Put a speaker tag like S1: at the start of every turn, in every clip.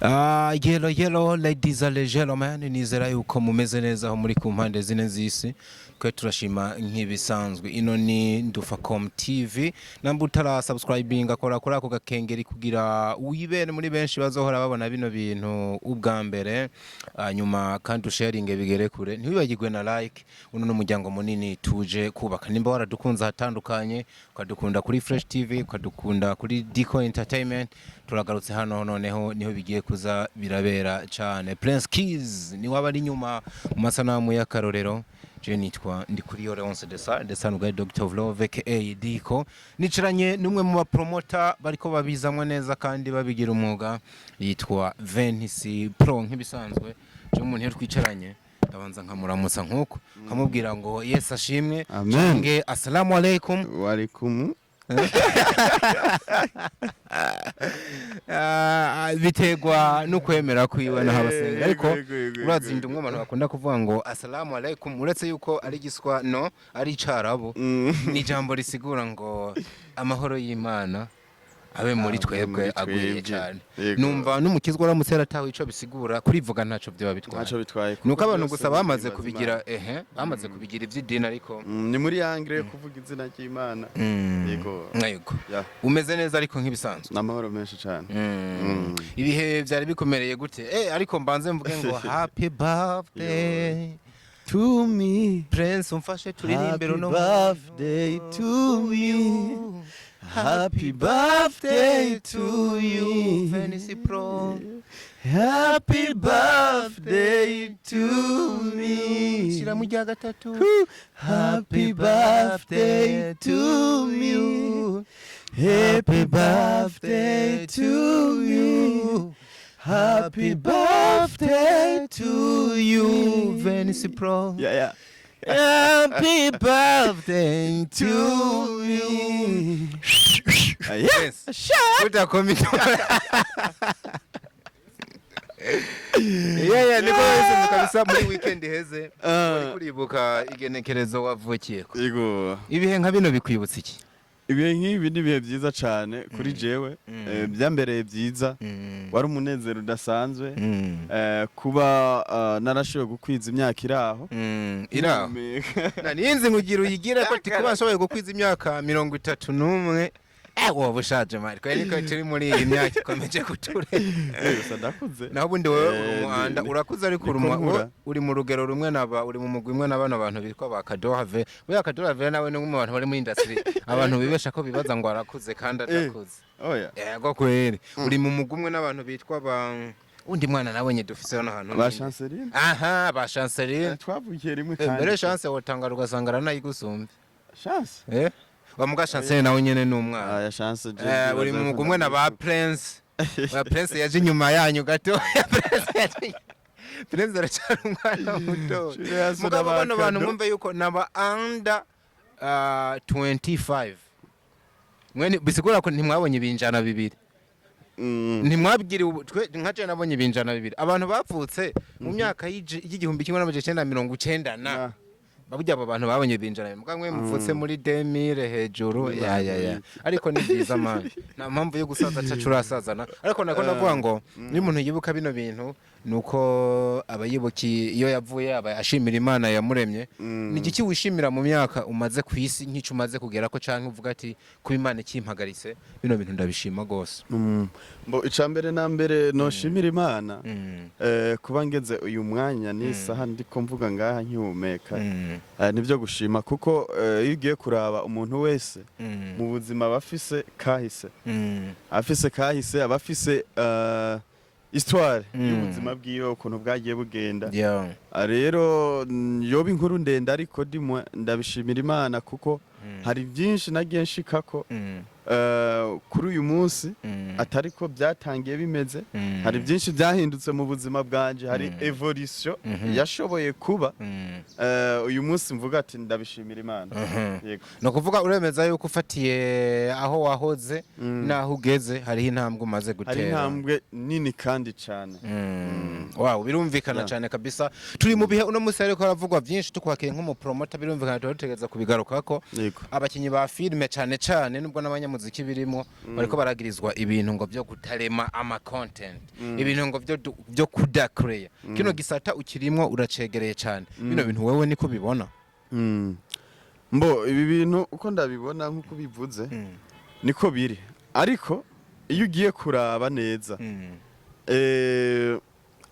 S1: Yellow yellow, ladies and gentlemen, nizera yuko mumeze neza aho muri ku mpande zine z'isi. Twe turashima nk'ibisanzwe. Ino ni Ndufacom TV. Namba utara subscribinga, kora kuri ako gakengeri kugira wibere muri benshi bazohora babona bino bintu ubwa mbere, hanyuma kandi usharinge bigere kure, ntiwibagirwe na like. Uno ni umuryango munini tuje kubaka. Nimba waradukunze ahatandukanye, ukadukunda kuri Fresh TV, ukadukunda kuri Dico Entertainment, turagarutse hano noneho niho bigiye kuza birabera cyane. Prince Keys ni waba ari inyuma mu masanamu y'akarorero. Je nitwa Ndikuriyo Leonce Desa Desa Nugai, Doctor of Love aka Dico. Nicaranye n'umwe mu bapromota bariko babizamwe neza kandi babigira umwuga, yitwa Venice Pro. Nk'ibisanzwe, je umuntu iyo twicaranye ndabanza nkamuramutsa nkuko nkamubwira ngo Yesu ashimwe.
S2: Amen.
S1: Canke assalamu alaikum.
S2: Walaikum.
S1: Ah, biterwa n'ukwemera kwiwe naho abasenga, ariko
S2: Yego, yego, yego,
S1: urazinda umwe abantu bakunda kuvuga ngo assalamu alaikum, uretse yuko ari giswa no ari icarabu, ni ijambo risigura ngo amahoro y'Imana abe muri
S2: Abe
S1: twebwe
S2: muri
S1: agwiriye
S2: twebwe.
S1: cyane.
S2: Yego.
S1: Numva n'umukizwa aramutse yaratawe ico bisigura, kurivuga ntaco byoba bitwaye.
S2: Ntacyo bitwaye.
S1: Nuko abantu
S2: Byose
S1: gusa bamaze
S2: bibaza
S1: kubigira
S2: Imana.
S1: ehe, bamaze kubigira ivy'idini, ariko
S2: Ni muri angle yo kuvuga izina ry'Imana. Yego.
S1: Yego.
S2: Ya.
S1: Umeze neza ariko nk'ibisanzwe?
S2: N'amahoro menshi cyane.
S1: Ibihe byari bikomereye gute? Ariko mbanze mvuge ngo happy birthday
S2: To me.
S1: Prince, umfashe turirimbire
S2: Happy
S1: uno
S2: birthday to me. Happy birthday to you.
S1: Venice Pro.
S2: Happy birthday to me.
S1: Shyira mu rya gatatu.
S2: Happy birthday to me. Happy birthday to you. Happy birthday to you.
S1: Venice Pro.
S2: Yeah.
S1: Happy birthday to you.
S2: Yes.
S1: Utakomita. Yeah, niko wese kabisa muri weekend iheze wari kuribuka igenekerezo wavukiyeko.
S2: Yego.
S1: Ibihe nka bino bikwibutsa iki?
S2: Ibihe nk'ibi ni ibihe byiza cyane kuri jewe. Byambereye byiza. Wari umunezero udasanzwe. Kuba narashoboye gukwiza imyaka iri aho.
S1: Iraho.
S2: Mpumeka.
S1: Naninzi nkugira uyigire ko ati kuba nshoboye gukwiza imyaka 31, wowe ushaje mari twari niko turi muri iyi myaka ikomeje kuture.
S2: Gusa ndakuze.
S1: Naho ubundi wowe uri umuhanda urakuze, ariko uri
S2: niko nkura.
S1: Uri mu rugero rumwe naba uri mu mugwi umwe na bano bantu bitwa ba Kadohave. Buriya Kadohave nawe ni umwe mu bantu bari muri industry, abantu bibesha ko bibaza ngo arakuze kandi adakuze.
S2: Oya.
S1: Yego kweri, uri mu mugwi umwe n'abantu bitwa ba undi mwana nabonye dufise hano hantu
S2: Ba
S1: nini.
S2: Chanceline.
S1: Aha, ba Chanceline.
S2: Twavukiye rimwe
S1: Mbere
S2: kandi.
S1: Chance wotangara ugasanga aranayigusumbye.
S2: Chance.
S1: Wa muga Chance nawe nyene ni umwana.
S2: Aya Chance je.
S1: Uri mu mugwi umwe na ba Prince. Ba Prince yaje inyuma yanyu gato. Prince yaje, Prince aracyari umwana muto.
S2: Julius.
S1: Mugabo bano bantu
S2: N'abakado.
S1: mwumve yuko naba under 25. Mwene bisigura ko ntimwabonye ibinjana bibiri. Ntimwabwiriwe twe nka je nabonye ibinjana bibiri. Abantu bavutse mu myaka y'1990 na burya abo bantu babonye ibinjana bibiri. Mugabo mwe muvutse muri 2000 hejuru, ya. Ariko ni byiza man. Nta mpamvu yo gusaza cacu urasazana. Ariko nako ndavuga ngo niyo umuntu yibuka bino bintu nuko aba yibuka iyo yavuye, aba ashimira Imana yamuremye. Ni igiki wishimira mu myaka umaze ku isi, nk'icyo umaze kugera ko, canke uvuga ati kuba Imana ikimpagaritse bino bintu ndabishima gose?
S2: Mbo icambere na mbere noshimira Imana kuba ngeze uyu mwanya n'isaha ndiko mvuga ngaha nkihumeka. Nibyo gushima kuko iyo ugiye kuraba umuntu wese mu buzima aba afise kahise, afise kahise, aba afise histoire y'ubuzima bwiwe ukuntu bwagiye bugenda. Ah, rero yoba inkuru ndende, ariko dimwe ndabishimira Imana kuko hari byinshi nagiye nshikako kuri uyu munsi atari ko byatangiye bimeze. Hari byinshi byahindutse mu buzima bwanje, hari evolution yashoboye kuba. Uyu munsi mvuga ati ndabishimira Imana. Yego.
S1: Ni ukuvuga uremeza yuko ufatiye aho wahoze n'aho ugeze hariho intambwe umaze
S2: Hari
S1: gutera.
S2: intambwe nini kandi cyane.
S1: Wow, birumvikana cyane kabisa. Turi mu bihe uno munsi ariko haravugwa byinshi, tukwakiriye nk'umupromota, birumvikana tuba dutegereza kubigarukako.
S2: Yego.
S1: Abakinyi ba filime cyane cyane, nubwo n'abanyamuziki. c'umuziki birimo, bariko baragirizwa ibintu ngo vyo kutarema ama content, ibintu ngo vyo kudacrea. Kino gisata ukirimwo, uracegereye cane. Bino bintu wewe niko bibona?
S2: Mbo ibi bintu uko ndabibona, nk'uko bivuze, niko biri, ariko iyo ugiye kuraba neza,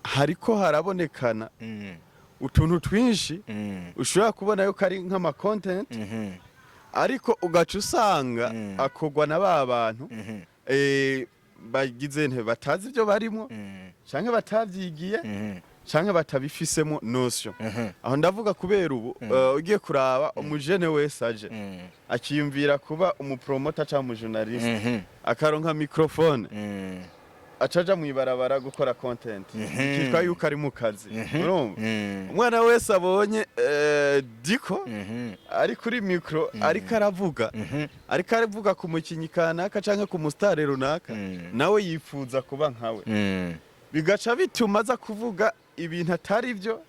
S2: hariko harabonekana utuntu twinshi ushobora kubona yuko ari nk'ama content, ariko ugaca usanga akorwa na ba bantu bagize nte batazi ibyo barimo, canke batavyigiye, canke batabifisemo notion. Aho ndavuga kubera ubu ugiye kuraba, umujene wese aje akiyumvira kuba umupromota canke umujournaliste, akaronka microphone, acaja mw'ibarabara gukora content, kitwa yuko ari mu kazi. Urumva, umwana wese abonye diko ari kuri micro, ariko aravuga, ariko aravuga ku mukinyi kanaka canke ku musitari runaka, nawe yifuza kuba nkawe, bigaca bituma aza kuvuga ibintu atari byo,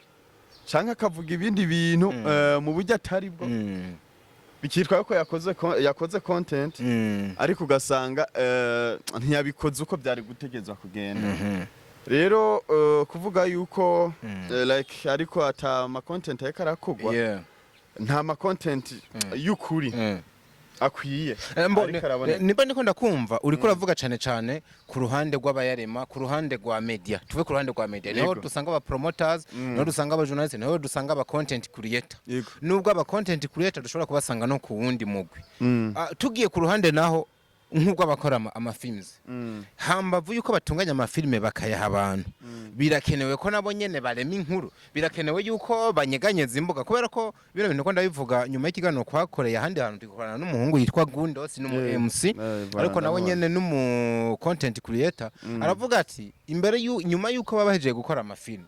S2: canke akavuga ibindi bintu mu buryo atari bwo, bikitwa ko yakoze content, ariko ugasanga ntiyabikoze uko byari gutegerezwa kugenda. Rero kuvuga yuko like ariko ata ma content ariko arakogwa, nta ma content y'ukuri akwiye ariko araboneka.
S1: Niba ndiko ndakumva, uriko uravuga cane cane ku ruhande rw'abayarema, ku ruhande rwa media. Tuve ku ruhande rwa media, niho dusanga aba promoters, niho dusanga aba journalist, niho dusanga aba content creator. Nubwo aba content creator dushobora kubasanga no ku wundi mugwi. Tugiye ku ruhande naho nk'ubwo abakora ama films, hambavu yuko batunganya amafilme bakayaha abantu, birakenewe ko nabo nyene barema inkuru, birakenewe yuko banyeganyeza imbuga, kubera ko bino bintu ko ndabivuga nyuma y'ikiganiro twakoreye ahandi hantu, tugikorana n'umuhungu yitwa Gundos, n'umu MC, ariko nawe
S2: voilà,
S1: nyene n'umu content creator. Aravuga ati imbere nyuma yuko baba bahejeje gukora amafilme,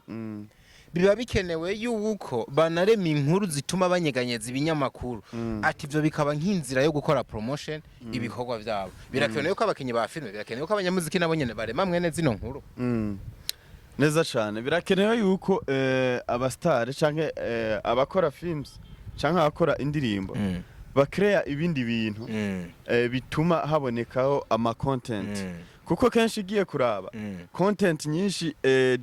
S1: biba bikenewe yuko banarema inkuru zituma banyeganyeza ibinyamakuru. Ati ivyo bikaba nk'inzira yo gukora promotion ibikorwa vyabo. Birakenewe ko abakinyi ba filime, birakenewe ko abanyamuziki nabo nyene barema mwene zino nkuru.
S2: Neza cane, birakenewe yuko abastare canke abakora films canke abakora indirimbo bakreya ibindi bintu bituma habonekaho ama content, kuko kenshi ugiye kuraba, content nyinshi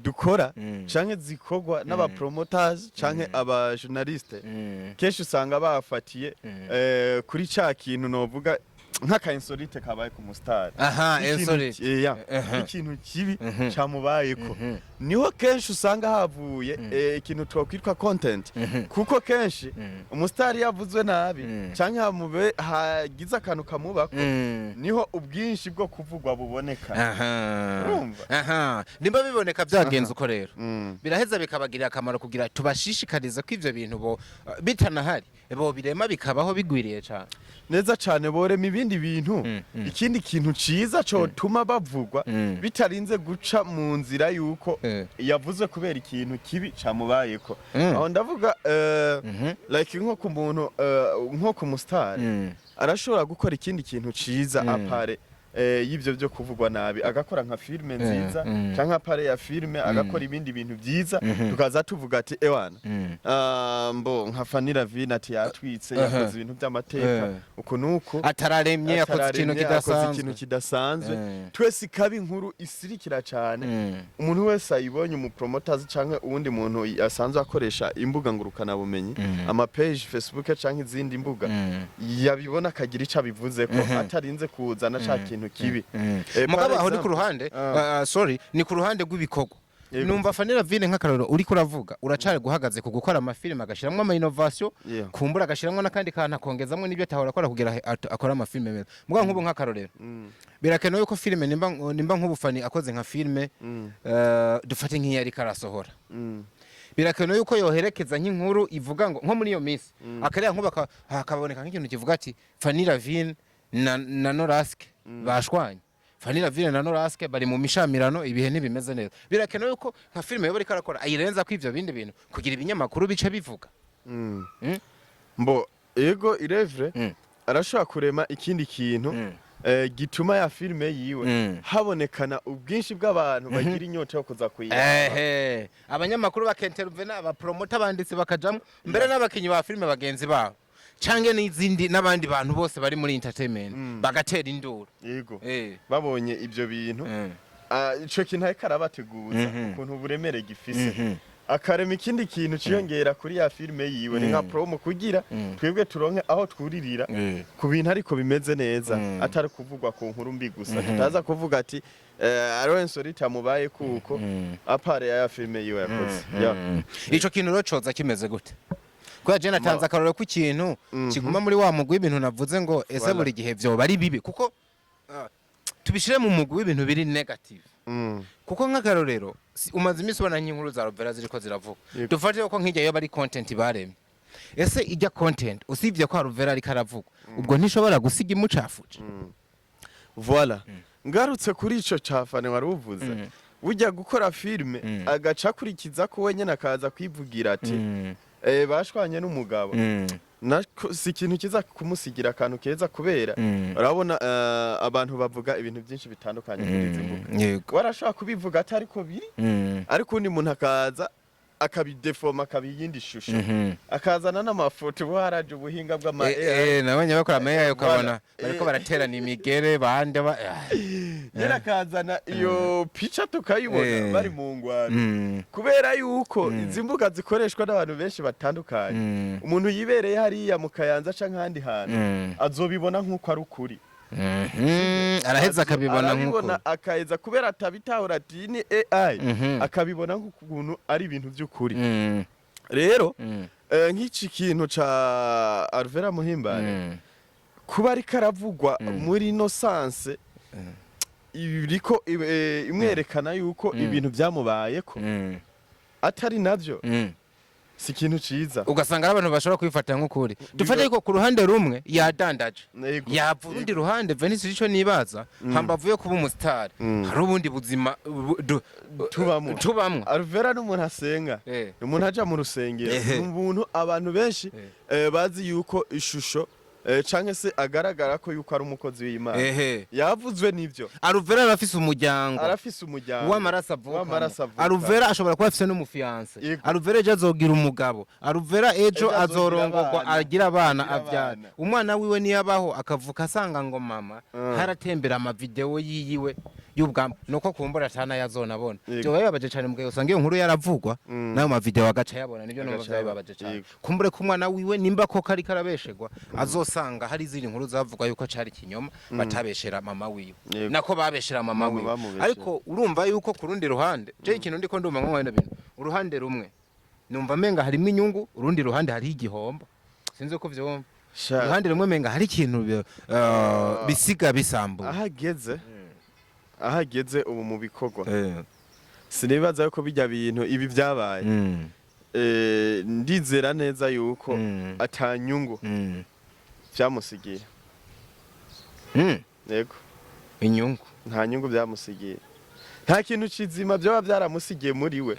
S2: dukora canke zikorwa n'aba promoters canke aba journaliste, kenshi usanga bafatiye kuri ca kintu novuga nk'aka insolite kabaye ku mustari.
S1: Insolite.
S2: Yeah, ikintu kibi camubayeko, niho kenshi usanga havuye ikintu twokwitwa content, kuko kenshi umusitari yavuzwe nabi canke hagize akantu kamubako, niho ubwinshi bwo kuvugwa buboneka. Urumva?
S1: Aha, nimba biboneka byagenze uko rero, biraheza bikabagirira akamaro kugira tubashishikarize ko ivyo bintu bo bitanahari bo birema bikabaho bigwiriye cane.
S2: Neza cane, borema ibindi bintu, ikindi kintu ciza cotuma bavugwa bitarinze guca mu nzira yuko yavuze kubera ikintu kibi camubayeko. Aho ndavuga like nko ku muntu, nko ku musitari, arashobora gukora ikindi kintu ciza à part y'ivyo byo kuvugwa nabi, agakora nka filme nziza, canke à part ya filme agakora ibindi bintu vyiza, tukaza tuvuga ati ewana, mbo nka Fanny Lavine, ati yatwitse, yakoze ibintu by'amateka, uku nuku.
S1: Atararemye, yakoze ikintu
S2: atararemye, yakoze
S1: kidasanzwe.
S2: Ikintu kidasanzwe. Twese ikaba inkuru isirikira cane, umuntu wese ayibonye, umupromoters canke uwundi muntu asanzwe akoresha imbuga ngurukana bumenyi, ama page Facebook canke izindi mbuga, yabibona akagira ico abivuzeko atarinze kuzana ca kintu kibi.
S1: Mugabo
S2: Par
S1: aho ni ku
S2: exemple,
S1: ruhande, sorry, ni ku ruhande rw'ibikorwa. Numva Fanny Lavine nk'akarorero uriko uravuga, uracari guhagaze ku gukora amafilime, agashiramwo ama innovation, kumbura agashiramwo n'akandi kantu, akongezamwo n'ibyo atahora akora kugira akore amafilime meza. Mugabo nk'ubu nk'akarorero, birakenewe ko filime, nimba nk'ubu Fanny akoze nka filime, dufate nk'iyo ariko arasohora, birakenewe yuko yoherekeza nk'inkuru ivuga ngo nko muri iyo minsi akareba nk'ubu hakaboneka nk'ikintu kivuga ati Fanny Lavine na Noraske bashwanye, Fanny Lavine na Noraske bari mu mishamirano, ibihe ntibimeze neza. Birakenewe yuko nka filime yoba ariko arakora ayirenza ko ivyo bindi bintu kugira ibinyamakuru bice bivuga.
S2: Mbo ego, irevre, arashobora kurema ikindi kintu gituma ya filime yiwe habonekana ubwinshi bw'abantu bagira inyota yo kuza kuyiraba.
S1: Ehe, abanyamakuru bakintervena, abapromota, abanditsi bakajamwo, mbere n'abakinyi ba filime bagenzi babo. Canke n'izindi n'abandi bantu bose bari muri entertainment bagatera induru.
S2: Yego, babonye ibyo bintu, ico kintu ariko arabateguza ukuntu uburemere gifise, akarema ikindi kintu ciyongera kuri ya filime yiwe, ni nka promo kugira twebwe turonke aho twuririra ku bintu ariko bimeze neza, atari kuvugwa ku nkuru mbi gusa, tutaza kuvuga ati Aaron Solita mubaye kuko à part ya filime yiwe yakoze. Ya.
S1: Ico kintu rero coza kimeze gute? Kubera je natanze akarorero k'ikintu kiguma muri wa mugwi w'ibintu navuze ngo ese
S2: Voilà.
S1: buri gihe vyoba ari bibi, kuko tubishire mu mugwi w'ibintu biri negative, kuko nk'akarorero umaze iminsi ubona nk'inkuru za Rovera ziriko ziravuga. Dufate ko nk'ijya yoba ari content baremye, ese ijya content, usibye ko Rovera ariko aravuga, ubwo ntishobora gusiga imucafuje?
S2: Voilà, ngarutse kuri ico ca Fane wari uvuze, burya gukora filime agaca akurikiza ko wenyene akaza kwivugira ati bashwanye n'umugabo, nako si ikintu kiza kumusigira akantu keza, kubera urabona abantu bavuga ibintu byinshi bitandukanye kuri izi mbuga. Warashobora kubivuga atari ko biri, ariko undi muntu akaza akabidefoma, akabiha iyindi shusho, akazana n'amafoto. Ubu haraje ubuhinga bw'ama AI.
S1: Nabonye bakora ama AI, ukabona
S2: Voilà.
S1: bariko baraterana imigere bande ba
S2: Nyine akazana iyo pica tukayibona bari mu ngwano, kubera yuko izi mbuga zikoreshwa n'abantu benshi batandukanye. Umuntu yibereye hariya mu Kayanza canke ahandi hantu azobibona nk'uko ari ukuri.
S1: Araheza akabibona nk'uko
S2: Arabibona akaheza, kubera atabitahura ati ni AI, akabibona nk'ukuntu ari ibintu by'ukuri. Rero nk'iki kintu ca Alvera Muhimbare, kuba ariko aravugwa muri ino sens, iriko imwerekana yuko ibintu byamubayeko atari navyo, si ikintu ciza.
S1: Ugasanga ari abantu bashobora kubifata nk'ukuri. Dufate ko ku ruhande rumwe yadandaje, yava urundi ruhande. Venise, ico nibaza, hambavu yo kuba umusitari, hari ubundi buzima
S2: Tubamwo.
S1: Tubamwo.
S2: Alvera ni umuntu asenga, ni umuntu aja mu rusengero, ni umuntu abantu benshi bazi yuko ishusho canke se agaragara ko yuko ari umukozi w'Imana. Yavuzwe n'ivyo.
S1: Aluvera arafise umuryango.
S2: Arafise umuryango.
S1: W'amaraso avukamo.
S2: W'amaraso avuka.
S1: Aluvera ashobora kuba afise n'umufiancé. Aluvera ejo azogira umugabo, Aluvera ejo
S2: Ejo azogira
S1: azorongorwa,
S2: abana.
S1: agira abana,
S2: Agira
S1: avyara
S2: abana.
S1: Umwana wiwe niyabaho akavuka asanga ngo mama haratembera amavideo yiyiwe y'ubwamba, nuko kumbura atana yazonabona. Vyoba bibabaje cane mugihe usanga iyo nkuru yaravugwa n'ayo mavideo agaca yabona. Nivyo numva
S2: Agaca
S1: vyaba
S2: yabona.
S1: bibabaje cane.
S2: Yego.
S1: Kumbure ko umwana wiwe, nimba koko ariko arabeshegwa, azosanga hari izindi nkuru zavugwa yuko cari ikinyoma, batabeshera mama wiwe, nako babeshera mama
S2: Mama
S1: wiwe.
S2: bamubeshera.
S1: Ariko urumva yuko ku rundi ruhande, je ikintu ndiko ndumva nko bino bintu, uruhande rumwe numva menga harimo inyungu, urundi ruhande hariho igihombo. Sinzi uko vyumva. Uruhande rumwe menga hari ikintu bisiga bisambuye.
S2: Ahageze ubu mu bikorwa, sinibaza yuko bijya bintu ibi byabaye, ndizera neza yuko atanyungu vyamusigiye. Yego.
S1: Inyungu?
S2: Nta nyungu byamusigiye, nta kintu kizima byoba byaramusigiye muri we.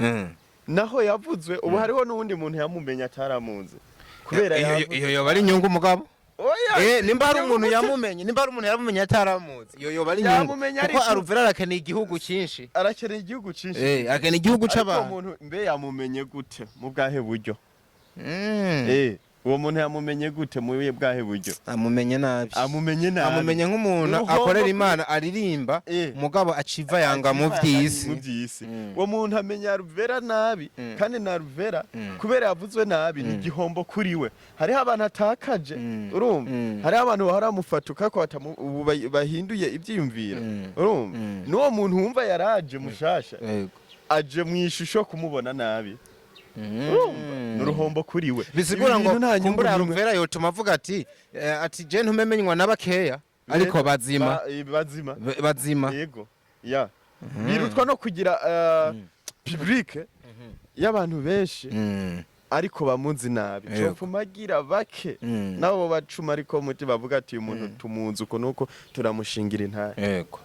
S2: Naho yavuzwe ubu, hariho n'uwundi muntu yamumenye ataramuzi kubera
S1: Iyo
S2: yavuze.
S1: Iyo yoba ari inyungu, mugabo.
S2: Oya.
S1: Nimba hari umuntu
S2: Inyungu
S1: yamumenye, nimba hari umuntu yamumenye ataramuzi, iyo yoba ari inyungu.
S2: Yamumenye
S1: Kuko
S2: ariko-
S1: Aluvera arakeneye igihugu cyinshi.
S2: Arakeneye igihugu cyinshi.
S1: Akeneye igihugu
S2: Ariko uwo
S1: c'abantu.
S2: muntu mbe yamumenye gute, mu bwahe buryo? Uwo muntu yamumenye gute, mu bwahe buryo?
S1: Amumenye nabi.
S2: Amumenye nabi.
S1: Amumenye nk'umuntu
S2: Uruhombo
S1: akorera Imana, aririmba, mugabo aciva yanga mu vy'isi.
S2: Mu by'isi.
S1: Mm.
S2: Uwo muntu amenya Alvera nabi, kandi na Alvera kubera yavuzwe nabi ni igihombo kuri we. Hariho abantu atakaje, urumva, hariho abantu bahora bamufata ukako ubu bahinduye ibyiyumviro, urumva, n'uwo muntu wumva yaraje mushasha, aje mu ishusho kumubona nabi, urumva ni uruhombo kuri we.
S1: Bisigura
S2: Ibi
S1: ngo
S2: bintu nta nyungu
S1: kumbura
S2: n'imwe.
S1: Aluvera yotuma avuga ati ati je ntumemenywa na bakeya ariko bazima.
S2: Bazima.
S1: Bazima.
S2: Yego, ya birutwa no kugira public y'abantu benshi ariko bamuzi nabi. Copfuma agira bake, nabo bacuma ariko muti bavuga ati uyu muntu tumuzi uko nuko, turamushingira intare. Yego.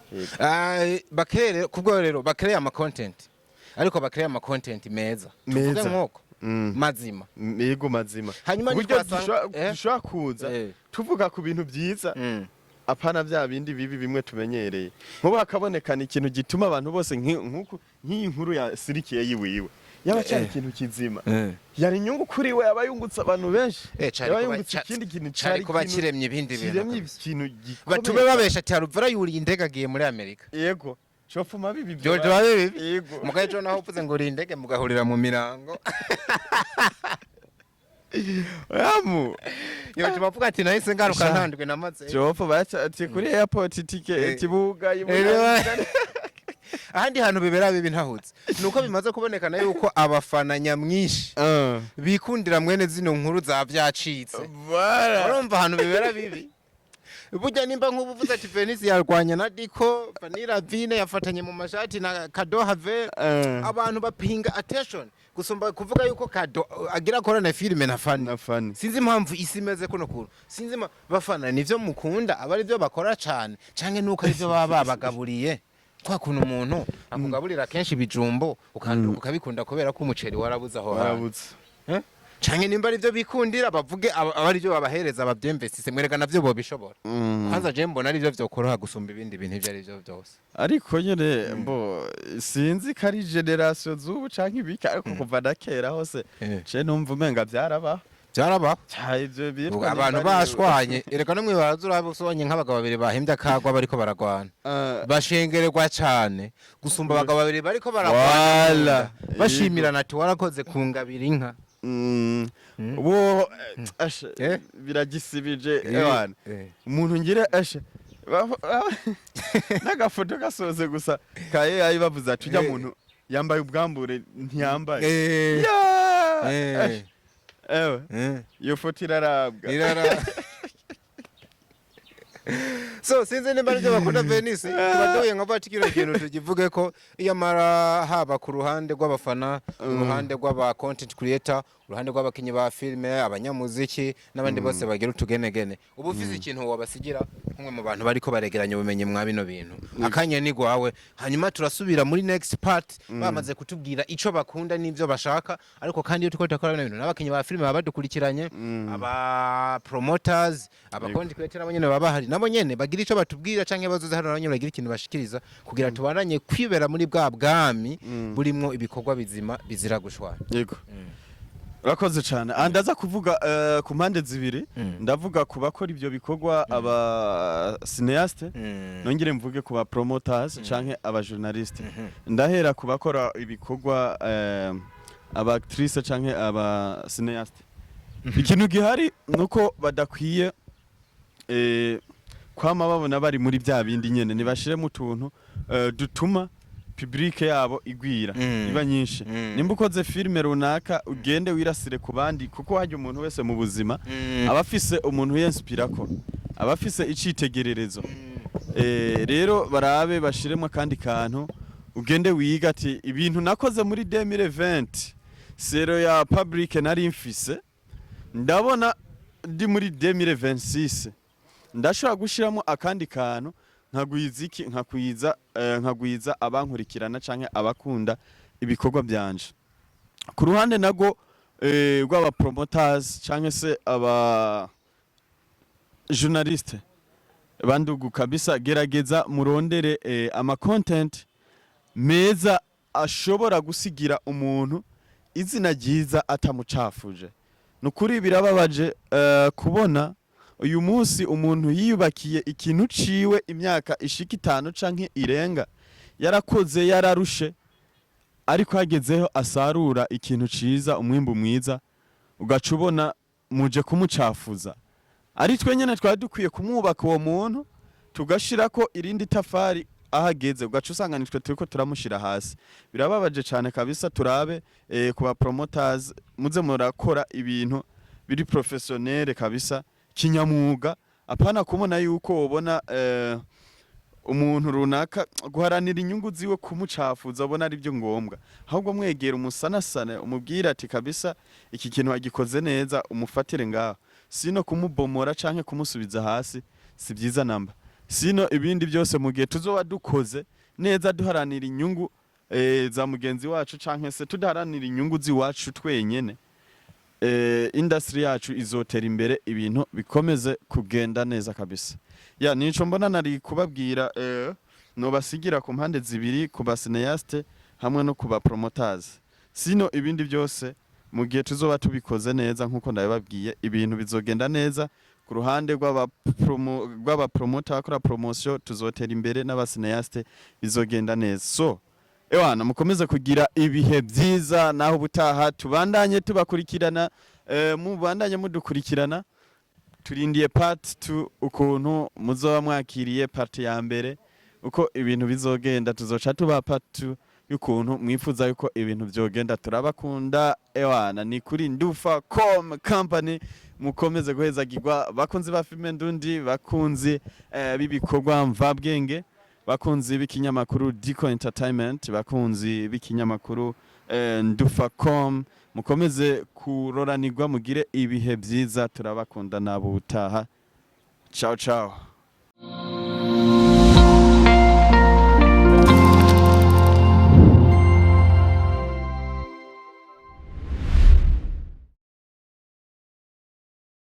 S1: Bakere kubwo rero bakereye ama content, ariko bakereye ama content meza, tuvuge
S2: Meza.
S1: nk'uko mazima.
S2: Yego, mazima.
S1: Hanyuma
S2: Ku buryo
S1: nitwasanga-
S2: dushobora kuza tuvuga ku bintu byiza, apana bya bindi bibi bimwe tumenyereye. Nkubu hakabonekana ikintu gituma abantu bose nk'uku nk'iyi nkuru ya sirikiye yiwiwe. Yaba cyari ikintu kizima, yari inyungu kuri we, aba yungutse abantu benshi,
S1: Cari
S2: yaba
S1: kuba
S2: yungutse ikindi kintu,
S1: cari kuba
S2: ikintu
S1: kiremye ibindi bintu
S2: kiremye
S1: kabisa.
S2: ikintu gikomeye.
S1: Batume babesha ati Alvera yuriye indege agiye muri Amerika.
S2: Yego, copfuma bibi ibyo.
S1: Byoje babe bibi.
S2: Yego.
S1: Mugaye ejo naho uvuze ngo uriye indege mugahurira mu mirango.
S2: Yamu.
S1: Yoje bavuga ati nahise ngaruka
S2: Sha.
S1: ntandwe namaze.
S2: Copfa baca ati kuri airport itike ikibuga.
S1: Ahandi hantu bibera bibi ntahutse nuko bimaze kubonekana yuko abafana nyamwinshi bikundira mwene zino nkuru za vyacitse.
S2: Voilà.
S1: Urumva ahantu bibera bibi burya nimba nk'ubu uvuze ati Venise yarwanya na Diko Vanilla Vine yafatanye mu mashati na Kado Have, abantu bapinga attention gusumba kuvuga yuko Kado agira akorana filime na Fani.
S2: Na Fani.
S1: Sinzi impamvu isi imeze kuno kuntu, sinzi bafana nivyo mukunda aba arivyo bakora cane canke nuko arivyo baba babagaburiye, kwa kuntu umuntu akugaburira kenshi ibijumbo ukabikunda kubera ko umuceri warabuze aho hantu.
S2: Warabutse.
S1: Eh? Canke nimba arivyo bikundira bavuge aba arivyo babahereza bavyemvesise, mwereka navyo bobishobora. Kwanza je mbona arivyo vyokoroha gusumba ibindi bintu ivyo arivyo vyose.
S2: Ariko nyene mbo sinzi ko ari génération z'ubu canke ibiki, ariko kuva na kera hose je numva umenga vyarabaho.
S1: Vyarabaho.
S2: Ca ivyo bitwa
S1: Abantu
S2: nimba ari-
S1: bashwanye, ereka no mwibaraza urabusonye nk'abagabo babiri bahimbye akagwa bariko baragwana, bashengererwa cane gusumba abagabo babiri bariko baragwana
S2: Wala.
S1: bashimirana ati warakoze kungabira inka.
S2: Bo asha, biragisibije ewana. Umuntu ngira asha n'agafoto gasoze gusa ka AI bavuze ati ujya muntu yambaye ubwambure ntiyambaye. Ya! Asha, ewe, iyo foto irarabwa.
S1: Irara. So sinzi nimba aribyo bakunda Venice tuba nka baci kino kintu tukivuge ko iyamara haba ku ruhande rw'abafana, uruhande rw'aba content creator, uruhande rw'abakinyi ba filime, abanyamuziki n'abandi bose bagira utugenegene, uba ufise ikintu wabasigira nk'umwe mu bantu bariko baregeranya ubumenyi mwa bino bintu. Akanya ni gwawe, hanyuma turasubira muri next part bamaze kutubwira ico bakunda n'ivyo bashaka. Ariko kandi iyo turiko turakora bino bintu n'abakinyi ba filime baba badukurikiranye, aba promoters, aba content creator nabo nyene baba bahari, nabo nyene bagira ico batubwira canke bazoza hano nabo nyene bagira ikintu bashikiriza kugira tubandanye kwibera muri bwa bwami burimwo ibikorwa bizima bizira gushwana.
S2: Yego, urakoze cyane. Ah, ndaza kuvuga ku mpande zibiri. Ndavuga ku bakora ibyo bikorwa, aba cinéaste, nongere mvuge ku ba promoters canke aba journaliste. Ndahera ku bakora ibikorwa, aba actrice canke aba cinéaste. Ikintu gihari nuko badakwiye kwama babona bari muri bya bindi nyene, ntibashiremo utuntu dutuma public yabo igwira, iba nyinshi. Nimba ukoze filime runaka, ugende wirasire ku bandi, kuko hajya umuntu wese mu buzima aba afise umuntu yinspirako, aba afise icitegererezo. Rero barabe bashiremo akandi kantu, ugende wiga ati ibintu nakoze muri 2020 sero ya public nari mfise, ndabona ndi muri 2026 ndashobora gushiramo akandi kantu nkagwiza iki, nkakwiza nkagwiza abankurikirana canke abakunda ibikorwa byanje. Ku ruhande nago rw'aba promoters canke se aba journaliste, bandugu kabisa, gerageza murondere ama content meza ashobora gusigira umuntu izina ryiza atamucafuje. Nukuri birababaje kubona uyu munsi umuntu yiyubakiye ikintu ciwe imyaka ishika 5 canke irenga, yarakoze, yararushe, ariko hagezeho asarura ikintu ciza, umwimbu mwiza, ugaca ubona muje kumucafuza. Ari twe nyene twari dukwiye kumwubaka uwo muntu, tugashirako irindi tafari ahageze, ugaca usanga nitwe turiko turamushira hasi. Birababaje cane kabisa. Turabe ku ba promoters, muze murakora ibintu biri professionnel kabisa, kinyamwuga, apana kubona yuko ubona umuntu runaka guharanira inyungu ziwe kumucafuza abona ari byo ngombwa. Ahubwo mwegera umusanasane, umubwira ati kabisa iki kintu wagikoze neza, umufatire ngaho, sino kumubomora canke kumusubiza hasi si byiza namba. Sino ibindi byose, mu gihe tuzoba dukoze neza duharanira inyungu za mugenzi wacu canke se tudaharanira inyungu z'iwacu twenyene, industry yacu izotera imbere, ibintu bikomeze kugenda neza kabisa. Ya, nico mbona nari kubabwira, nobasigira ku mpande zibiri, ku ba cinéaste hamwe no ku ba promoters. Sino ibindi byose, mu gihe tuzoba tubikoze neza nkuko ndabibabwiye, ibintu bizogenda neza. Ku ruhande rw'abapromota bakora promotion, tuzotera imbere, n'aba cinéaste bizogenda neza. So ewana, mukomeze kugira ibihe byiza. Naho ubutaha tubandanye tubakurikirana, mubandanye mudukurikirana. Turindiye part 2, ukuntu muzoba mwakiriye part ya mbere, uko ibintu bizogenda. Tuzoca tuba part 2 y'ukuntu mwifuza yuko ibintu vyogenda. Turabakunda. Ewana, ni kuri Ndufa Com Company. Mukomeze guhezagirwa, bakunzi ba filime ndundi, bakunzi b'ibikorwa mvabwenge, bakunzi b'ikinyamakuru Dico Entertainment, bakunzi b'ikinyamakuru Ndufa Com. Mukomeze kuroranirwa, mugire ibihe byiza. Turabakunda, nabo utaha. Ciao ciao.